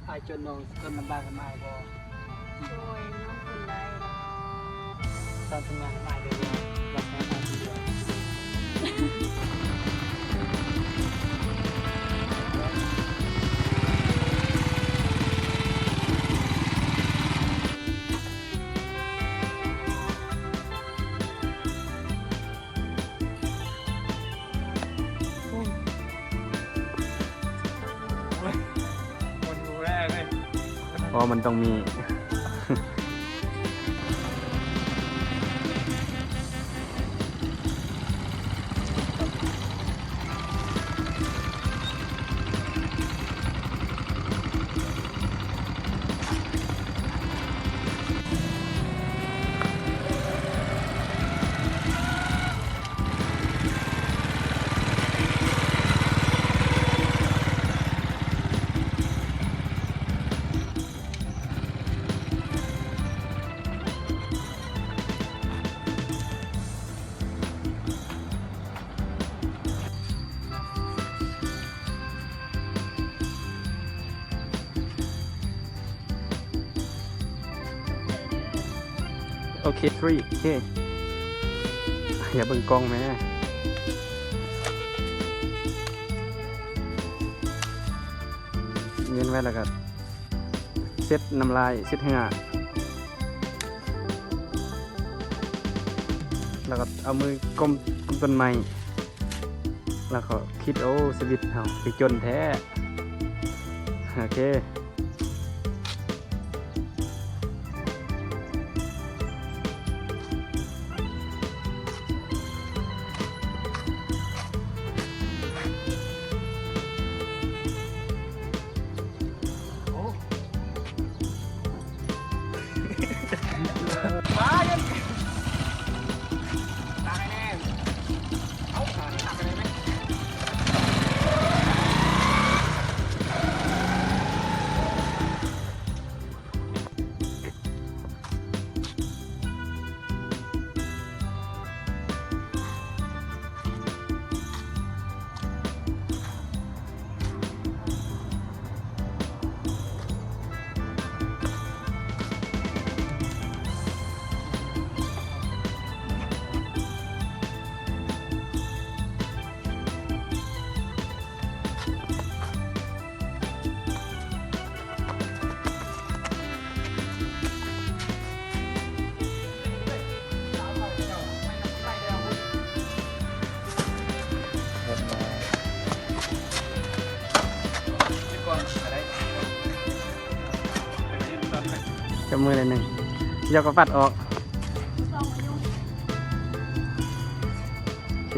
ອ້າຍຈວນນ້ອງຄົນລຳບາກນຳອ້າຍບໍ່? ໂດຍ ນ້ອງຄົນໄດ້ ຕອນທຳງານອ້າຍໄດ້ບໍ່? ວ່າແມ່ນອ້າຍຄົນດຽວ. ເພາະມັນຕ້ອງມີ. ໂອເຄ ທຣີ ໂອເຄ ຢ່າເບິ່ງກ້ອງແມ້ ເງິນໄວ້ແລ້ວກໍ ເຊັດນ້ຳລາຍ ເຊັດເຫື່ອ ແລ້ວກໍເອົາມືກົ້ມ ກົ້ມຕົ້ນໄມ້ ແລ້ວກໍຄິດ ໂອ້ ຊີວິດເຮົາຄືຈົນແທ້. ໂອເຄ. ຈັບມືໜ້ອຍໜຶ່ງ ແລ້ວກໍຟັດອອກ. ໂອເຄ.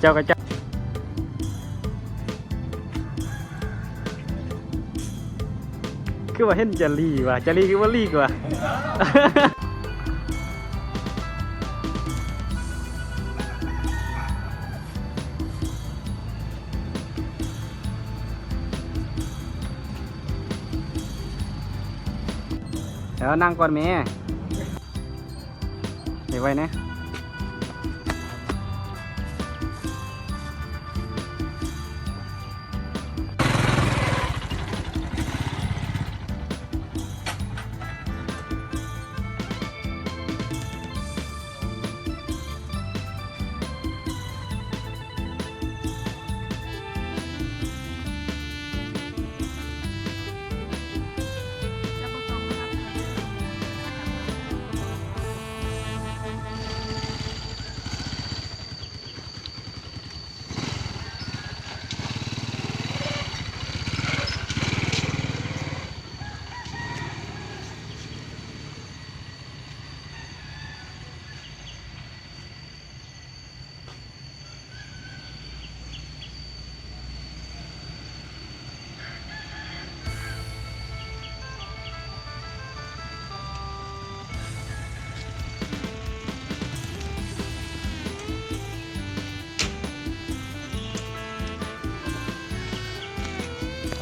ເຈົ້າກໍເຈົ້າ ຄືວ່າເຫັນຈາລີວ່າ ຈາລີຄືບໍ່ລີກວ່າ. ເອົານັ່ງກ່ອນແມ້ ໄວໆແດ່.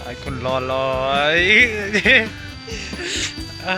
ອ້າຍຄົນຫຼໍ່ຫຼອຍ. ອ່າ.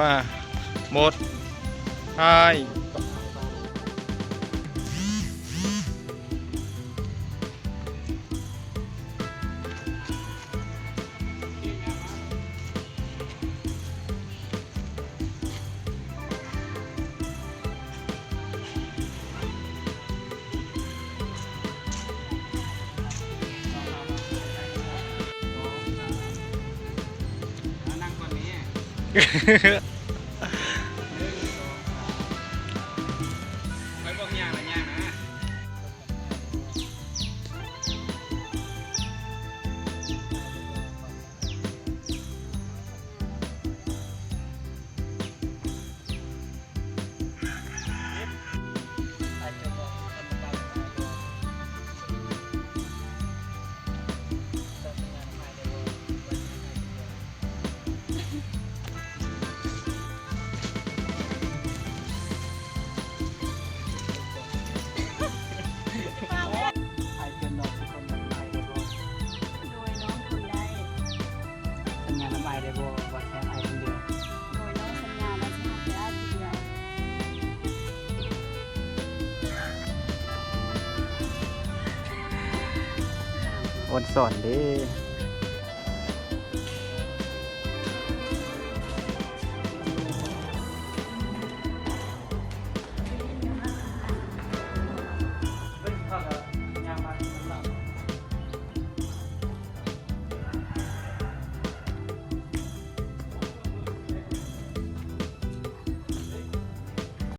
ມາ ໝົດ ທ້າຍ. ອ້າຍເພິ່ນບອກເພິ່ນສັນຍາລະບາຍໄດ້ບໍ່? ໂດຍ ນ້ອງທົນໄດ້. ສັນຍາລະບາຍໄດ້ບໍ່ວ່າຊິຮັກອ້າຍຄົນດຽວ? ໂດຍ ນ້ອງສັນຍາວ່າຊິຮັກແຕ່ອ້າຍຜູ້ດຽວ. ອ່ອນສອນເດ້.